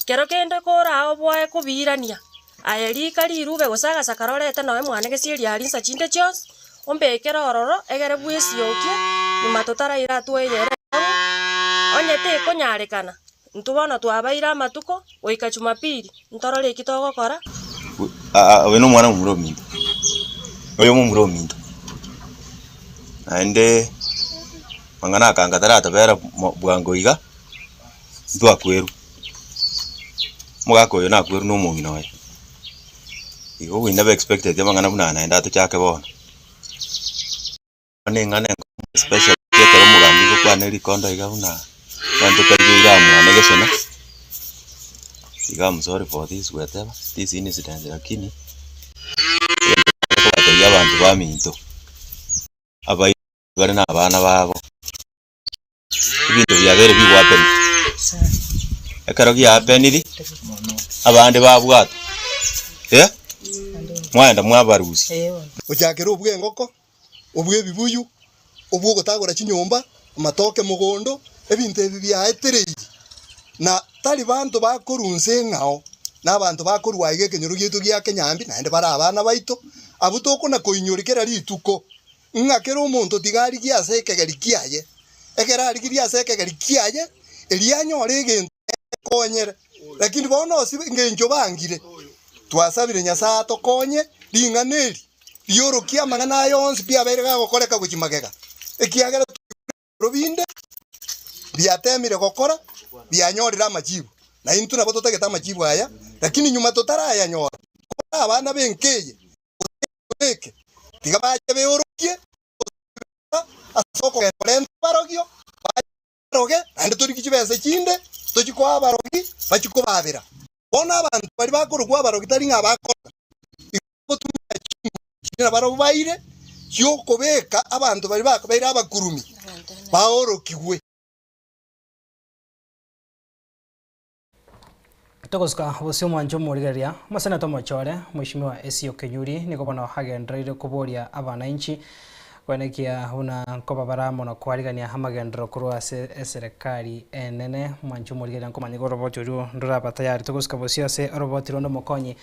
kero kende koraoboe kobiirania, aye rika rirube gose agasakara orete noe mwane gesieri aria insa chinde chionsi, ombekere ororo egere bwesiokie nyuma totaraira hatua eye ere enkong'u, onye tekonyarekana, intwe bono twabaire amatuko goika jumapili, ntorore eki togokora. Oyo nomwana momura ominto, oyo momura ominto. Naende amang'ana aka anga taratobera bwango iga, ntwakwerwa. Omogaka oyo nakwerwe na omong'ina oye. Igo we never expected amang'ana buna aya naende atochake bono. Bono eng'ana enkong'u especially ekero omogambi ngokwana rikondo iga buna abanto taigoire aa mwane gesona, iga am sorry for this whatever, this incident lakini, egento nkobatebia abanto baminto, abaibori bare na abana babo. Ebinto biabeire bigohappen, ekero giahappeniri, abande babwatwa, eh, mwaenda mwabarusia. Gochakera obw'engoko, obw'ebibuyu, obw'ogotagora chinyomba, amatoke mogondo, ebinto ebi biaetereiri, na tari banto bakorwa nse eng'ao, na abanto bakorwa aiga ekenyoro giaito gia Kenyambi, naende bare abana baito, abwo tokona koinyori kera rituko. Ng'a kera omonto tiga arigie ase ekegeri kiaye, ekero arigirie ase ekegeri kiaye, erio anyore egento gekonyere. Lakini bono ase engencho bangire, twasabire Nyasae atokonye ring'ana eri riorokie amang'ana aya onsi pi abeire gagokoreka gochia magega, ekiagera twaigure binde biatemire gokora bianyorire amachibu, na intwe nabo totagete amachibu aya, lakini nyuma totarayanyora, kore abana b'enka eye, gose eke, tiga bache beorokie ase okogenda korenta abarogio, baroge, naende torigie chibesa chinde tochie koa abarogi bachie kobaabera. Bono abanto baria bakorokwa abarogi tari ng'a bakoroga, igo bagotumia chinguru chiria nabarabwo baire chi'okobeka abanto baria babeire abakurumi baorokigwe. Togosuka bosio omwancho omorigereria, omoseneta omochore, Mheshimiwa Esio Kenyuri nigo bono agendereire koboria abanainchi koenekia buna nkoba bare amo na koarigania amagenderero korwa ase eserekari enene. Omwancho omorigereria nkomanya iga oroboti oria ndoraba tayari. Togosuka bosio ase oroboti ronde omokonyi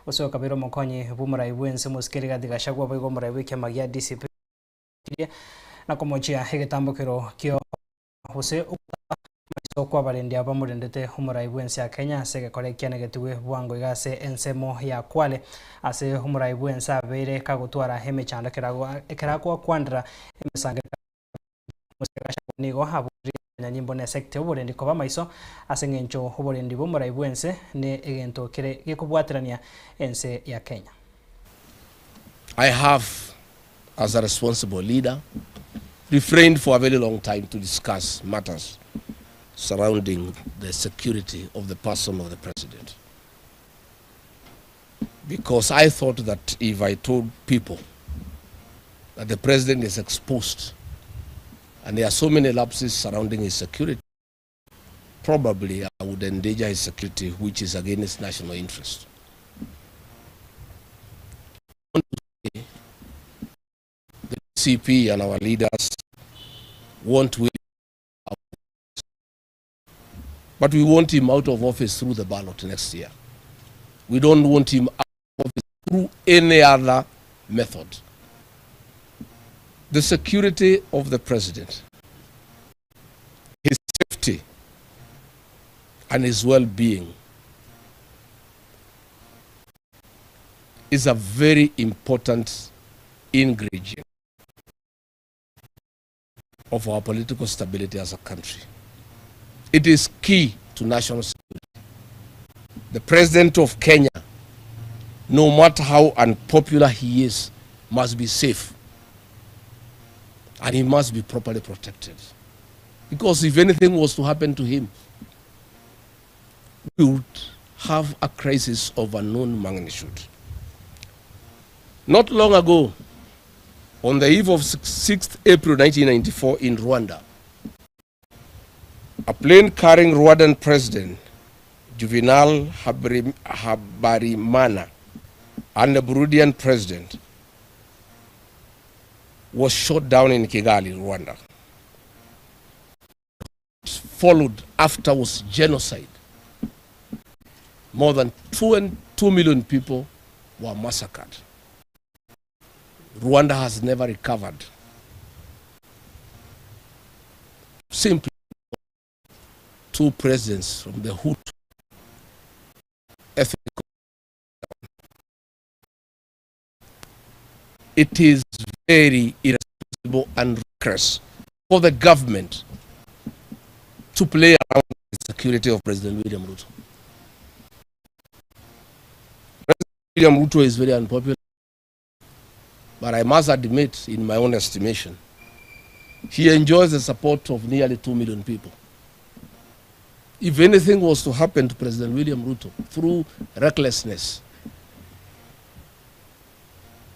gose okabeire omokonyi bw'omorai bwense omosike Rigathi Gachagua boigo omorai bw'ekiama gia DCP na komochia egetambokero kio Gose ogotaba amaiso kw'abarendi aba bamorendete omorai bw'ense ya Kenya ase egekora ekianegetigwe bwango iga ase ensemo ya Kwale ase omorai bw'ense abeire kagotwara emechando ekero agwakwanera emesangererekano Mose Gachagua nigo aboririe abanyanyimbo na esekta y'oborendi koba amaiso ase eng'encho oborendi bw'omorai bw'ense ne egento kere gekobwaterania ense ya Kenya. I have as a responsible leader, refrained for a very long time to discuss matters surrounding the security of the person of the president. Because I thought that if I told people that the president is exposed and there are so many lapses surrounding his security, probably I would endanger his security, which is against national interest. The CP and our leaders want William out, but we want him out of office through the ballot next year. We don't want him out of office through any other method. The security of the president, his safety, and his well-being is a very important ingredient of our political stability as a country. It is key to national security. The president of Kenya, no matter how unpopular he is, must be safe. And he must be properly protected. Because if anything was to happen to him, we would have a crisis of unknown magnitude. Not long ago, on the eve of 6th April 1994 in Rwanda, a plane carrying Rwandan President Juvenal Habyarimana and the Burundian president was shot down in Kigali, Rwanda. Followed after was genocide. More than 2 and 2 million people were massacred. Rwanda has never recovered. Simply two presidents from the Hutu ethnic. It is very irresponsible and reckless for the government to play around the security of President William Ruto. William Ruto is very unpopular, but I must admit, in my own estimation, he enjoys the support of nearly 2 million people. If anything was to happen to President William Ruto through recklessness,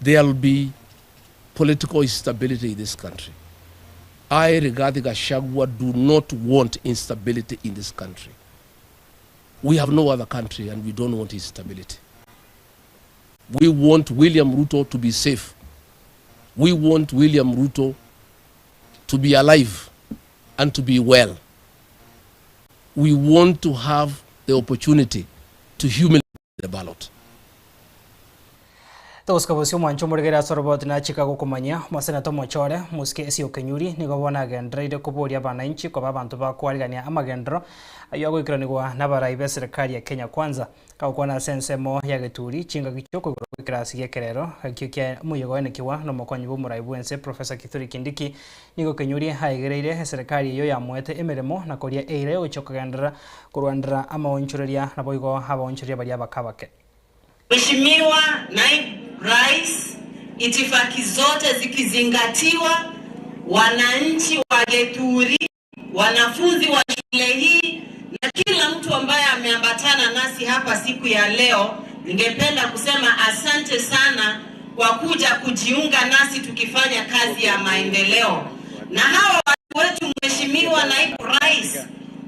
there will be political instability in this country. I, Rigathi Gachagua, do not want instability in this country. We have no other country and we don't want instability. We want William Ruto to be safe. We want William Ruto to be alive and to be well. We want to have the opportunity to humiliate the ballot. Togosika bosio omwancho omorigeri ase oroboti nachika gokomanyia omoseneta omochore mosike Esio Kenyuri nigo bono agendereire koboria abanainchi koba abanto bakwarigania amagenderero ayio agoikeranigwa nabarai beserikari ya Kenya Kwanza. Kagokwana ase ensemo ya Geturi chingaki chiokoigorwa gwekerasi gi'ekerero ekio kia omoyega oenekigwa nomokonyi bw'omorai bwense Professor Kithure Kindiki nigo Kenyuri aegereire eserekari eyio yamoete emeremo na koria eira yogochia kogenderera korwanderera amaonchoreria naboigo abaonchoreria baria abake abake. Mheshimiwa Naibu Rais, itifaki zote zikizingatiwa, wananchi wa Geturi, wanafunzi wa shule hii na kila mtu ambaye ameambatana nasi hapa siku ya leo, ningependa kusema asante sana kwa kuja kujiunga nasi tukifanya kazi ya maendeleo. Na hawa watu wetu, Mheshimiwa Naibu Rais,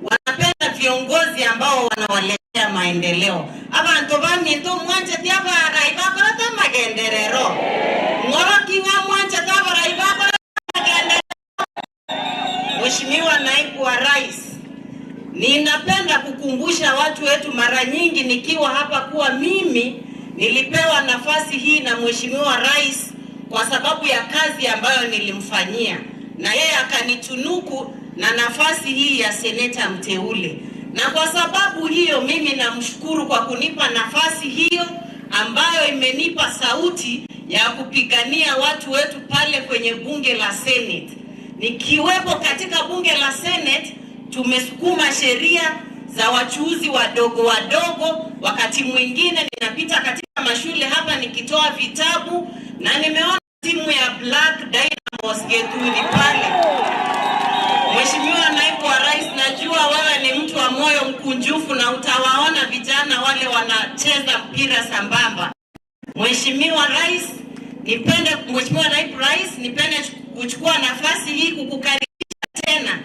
wanapenda viongozi ambao wanawaletea maendeleo. Abantu baminto mwanchete abarai bakorete magenderero ng'oroki ng'a mwanchete abarai bakorete magenderero. Mheshimiwa Naibu wa Rais, ninapenda kukumbusha watu wetu mara nyingi nikiwa hapa kuwa mimi nilipewa nafasi hii na Mheshimiwa Rais kwa sababu ya kazi ambayo nilimfanyia, na yeye akanitunuku na nafasi hii ya seneta mteule, na kwa sababu hiyo mimi namshukuru kwa kunipa nafasi hiyo ambayo imenipa sauti ya kupigania watu wetu pale kwenye bunge la Senate. Nikiwepo katika bunge la Senate, tumesukuma sheria za wachuuzi wadogo wadogo. Wakati mwingine ninapita katika mashule hapa nikitoa vitabu, na nimeona timu ya Black Dynamos Geturi pale. Mheshimiwa Naibu wa Rais, najua wewe ni mtu wa moyo mkunjufu na utawaona vijana wale wanacheza mpira sambamba. Mheshimiwa Rais, nipende Mheshimiwa Naibu Rais, nipende kuchukua nafasi hii kukukaribisha tena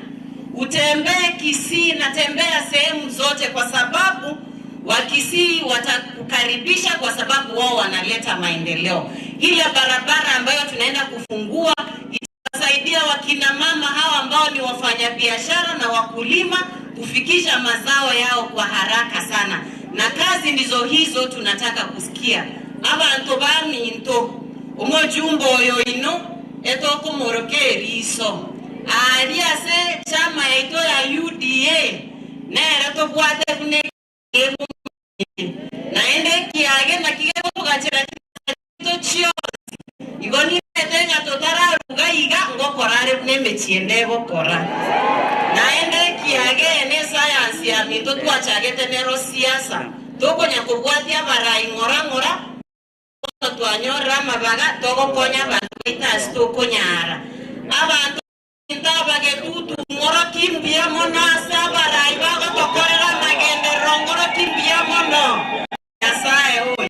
utembee Kisii na tembea sehemu zote, kwa sababu Wakisii watakukaribisha kwa sababu wao wanaleta maendeleo. Ile barabara ambayo tunaenda kufungua itasaidia wakina mama hawa ambao ni wafanyabiashara na wakulima kufikisha mazao yao kwa haraka sana, na kazi ndizo hizo tunataka kusikia. Abantu baminto omojumbe oyo ino etokomoroka eriso ari ase chama yaito ya UDA nere tobwate buna naende kiage nakigekobogachera chito chionsi igo nimete ng'a totararuga iga ngokora are buna emechie ende egokora naende kiage ene esayansi ya minto twachagete nero siasa tokonya kobwatia abarai ng'ora ng'ora bono twanyorera amabaga togokonya abanto baito ase tokonyara abanto abagetutu ng'oroki mbuya mono ase abarai bagotokorera amagenderero ng'oroki mbuya mono Nyasaye oyo.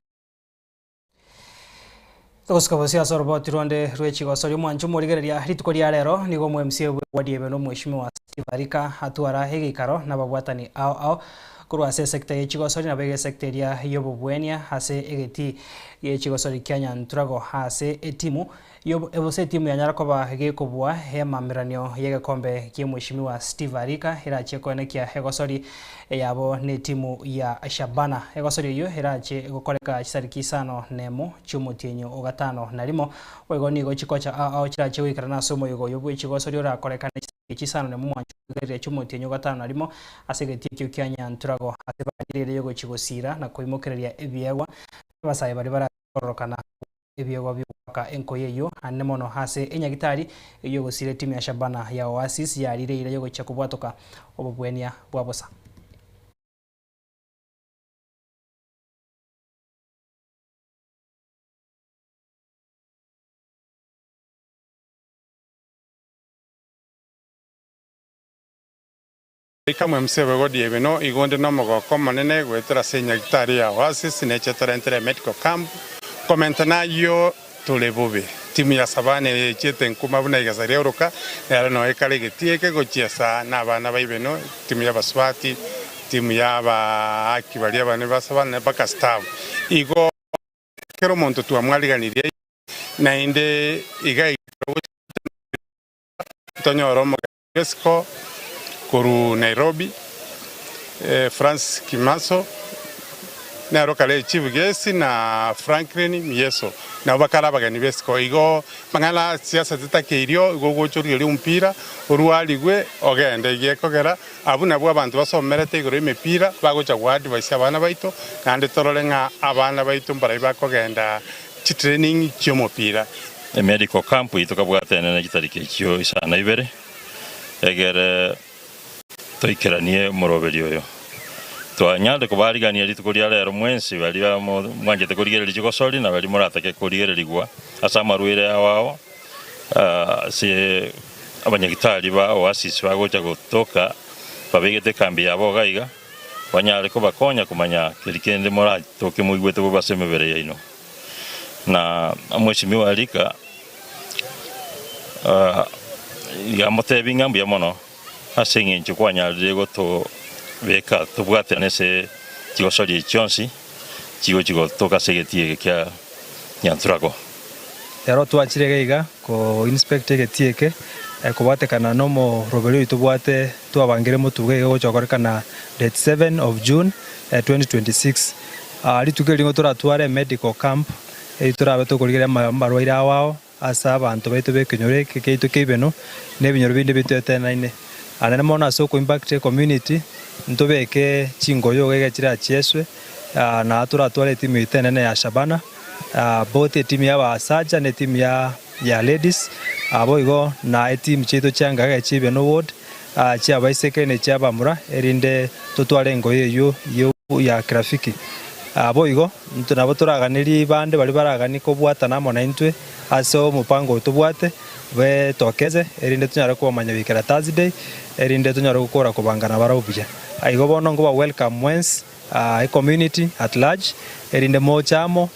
Togosika bosio ase oroboti ronde rwe chigosori omwancho omorigereria rituko ria rero nigo omo MCA bwe ward ebe na omweshimiwa Steve Arika atwara egeikaro na ababwatani ao ao korwa ase esecta ye chigosori nabo egesecta eria yobobwenia ase egetii gie chigosori kia Nyanturago ase etimu Gose etimu yanyara koba gekobua emameranio y'egekombe ki'omweshimiwa Steve Arika erachie koenekia egosori eyabo netimu ya Shabana. Egosori eyio erache gokoreka chisariki isano nemo chi'omotienyi o gatano na rimo. Boigo nigo chikocha ao ao chirache goikerana ase omoyega oyo bw'echigosori orakorekane chisariki chisano nemo mwancho oigereria chi'omotienyi o gatano na rimo ase egetii ekio kia Nyanturago ase baganyerire yogochia gosira na koimokereria ebiegwa abasae baria barache kororokana Ebiegwa bi'ogoaka enkoyo eyio anene mono ase enyagitari eyio egosira etimu ya Shabana ya Oasis yarire eira y'ogochia kobwatoka obobwenia bwa bosa. Ika MC Bogodi Ebino igo onde nomogoko omonene goetera ase enyagitari ya Oasis neche torentere medical camp komenta nayio tore bobe. Timu ya Savannah eye echiete nkuma buna igesa riaoroka nero noe ekare egetii eke gochiesa nabana ba Ibeno, timu y'abasubati, timu y'abaaki baria abane ba Savannah mpaka staff. Igo kera omonto twamwariganirie naende iga iga tonyore omogeni. Esiko korwa Nairobi, Francis Kimaso nere okare chief guest na Franklin Mieso nabo bakare abageni b'esiko. Igo amang'ana a siasa titakeirio igo ogocha origereria omopira orwarigwe ogende. Igo ekogera abwo nabwo abanto basomerete igoro y'emepira bagocha go advise abana baito naende torore ng'a abana baito mbarai bakogenda chitraining chi'omopira. Emedical camp eyio tokabwate enene chitariki echio isano na ibere, egere toikeranie omoroberi oyo. Twanyarire kobarigania rituko ria rero mwensi baria mwanchete korigereria chigosori na baria moratake korigererigwa ase amarwaire ao ao ase abanyagitari ba Oasis bagocha gotoka babegete ekambi yabo iga iga, banyare kobakonya komanya keri kende moratoke moigwete bobe ase emebere yaino. Na omweshimiwa Rika yamotebia ng'a mbuya mono ase eng'encho kwanyarire gotobeka tobwatane ase chigosori echi chionsi chigochi gotoka ase egetii eke kia Nyanturago. Ero twachire iga iga ko inspect egetii eke kobwatekana na omoroberi oyio tobwate twabangire motuga iga gocha gokorekana date 7 of June 2026. Rituko eri nigo toratware medical camp eyio torabe tokorigereria amarwaire ao ao ase abanto baito b'ekenyoro eke kiaito kia Ibeno na ebinyoro binde bitoetenaine. Naende mono ase oko impact ecommunity ntobeke chingoyo iga iga chirachieswe na toratware etimu yaito enene ya Shabana both etimu ya abasacha na etimu ya ya ladies boigo na etimu chiaito chia Ngagega chia Ibeno ward chi'abaiseke ne chi'abamura, erinde totware engoyo eyio ya kirafiki. Boigo intwe nabo toraganerie bande baria baraganie kobwatana amo naintwe ase omopango oyo tobwate, betokeze, erinde tonyare kobamanya goikera Thursday, erinde tonyare gokora kobangana barabwo buya. Igo bono nkoba welcome mwensi, ecommunity at large, erinde moche amo,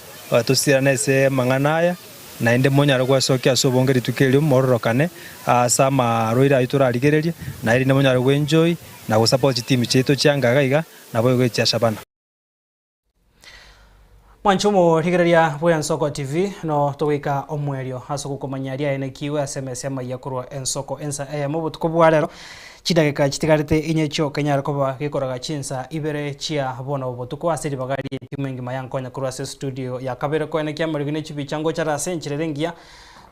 tosirane ase amang'ana aya. Naende monyare gwesokia ase obonge rituko erio mororokane ase amarwaire ayio torarigererie, na erinde monyare gwenjoy na gosupport chitimu chiaito chia Ngaga iga naboigo echia Shabana. Mwanche omorigereria bw'Ensoko TV, no togoika omwerio ase ogokomanya riaenekiwe ase emesa y'amaiya korwa Ensoko ensa eyemo obotuko bwa rero. Chidakika chitigarete inye chioka inyare koba gekoraga chinsa ibere chia bono botuko ase ribaga ri'etimu engima yankonya korwa ase estudio ya kabere koenekia amarigo ne chibicha ngochare ase enchera ere engiya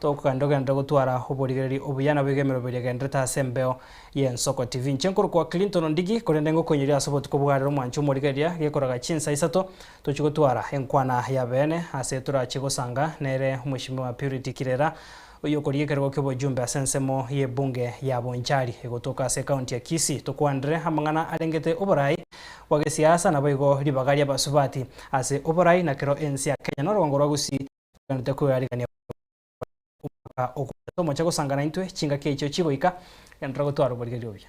tokogenda ogenderere gotwara oborigereri obuya naboigo emeroberi egendererete ase embeo y'Ensoko TV. Inche nkorokwa Clinton Ondigi korende ngokoinyoria ase obotuko bwa rero mwanche omorigereria gekoraga chinsa isato tochie gotwara enkwana ya beene ase torachie gosanga nere Omweshimiwa Purity Kirera Oyio okorigia ekerogo ki'obochumbe ase ensemo y'ebunge ya Bonchari egotoka ase ekaunti ya Kisii. Tokwanere amang'ana arengete oborai bwa gesiasa naboigo ribaga ri'abasubati ase oborai na kero ense ya Kenya norogongo rwa Gusii rogenderete kwearigania omwaka ogocha. Tomoche gosangana intwe chingaki echio chigoika, genderera gotwara oborigereria obuya.